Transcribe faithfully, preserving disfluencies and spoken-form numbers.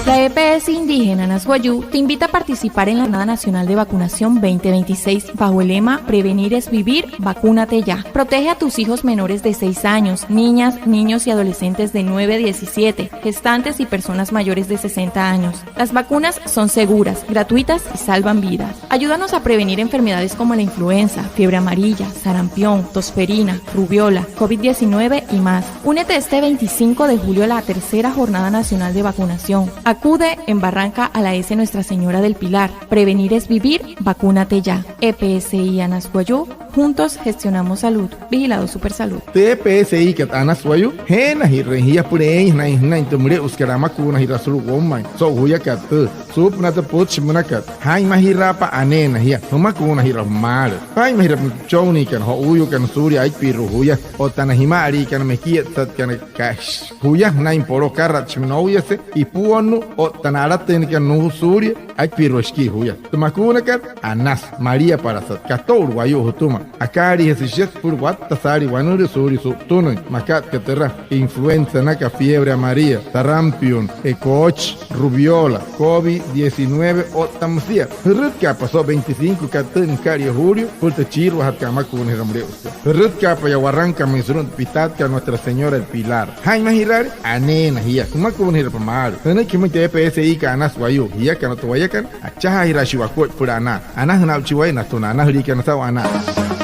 La E P S indígena Anas Wayuu te invita a participar en la Jornada Nacional de Vacunación veinte veintiséis bajo el lema "Prevenir es vivir, vacúnate ya". Protege a tus hijos menores de seis años, niñas, niños y adolescentes de nueve a diecisiete, gestantes y personas mayores de sesenta años. Las vacunas son seguras, gratuitas y salvan vidas. Ayúdanos a prevenir enfermedades como la influenza, fiebre amarilla, sarampión, tosferina, rubéola, covid diecinueve y más. Únete este veinticinco de julio a la tercera Jornada Nacional de Vacunación. Acude en Barranca a la S Nuestra Señora del Pilar. Prevenir es vivir, vacúnate ya. E P S I Anas Wayuu, juntos gestionamos salud. Vigilado Supersalud. Tü E P S I kat Anas Wayuu, jeenajirüin jia süpüla eein jünain jünain tü müle'usükat amakuunajiraa sulu'u woumain so'u juyakat tüü. Suupünaa tü pütchi münakat, jaa'inmajiraapa aneena jia jümakuunajiraa maalü. Jaa'inmajiraapa na püchonniikana, jo'uuyuukana suulia aipirua juya, otta na jima'aliikana, mekietsatkana, kashi juya jünain poloo, akaratshi, nouyase, ipuonnuu otta na alatüinakana, nuu'u suulia aipirua shikii juya. Tü makuunakat Anas, maliapalasat, kato'ulu wayuu jütüma. Akaaliijese shia süpüla watta saalii wanülüü suulia su'utünüin. Makat aka türa: influenza naka, fiebre amarilla, sarampión, e koochi, rubéola, covid diecinueve otta müsia. Jürütkaapa so'u veinticinco kat tü nükalia julio süpüla tü chiiruajatkat amakuunajiraa müle'usükat. Jürütkaapa yaa Barrancamüin sulu'u tü pitaatkat Nuestra Señora del Pilar. Jaa'inmajiraale aneena jia jümakuunajiraa maalü. Jünüiki jümüin tü E P S I kat Anas Wayuu. Jiakana otta wayakana, achajaajiraashii wakuaippa süpüla anaa. Anajünaa'uchi waya natüma na anajüliikana saa'u anaa.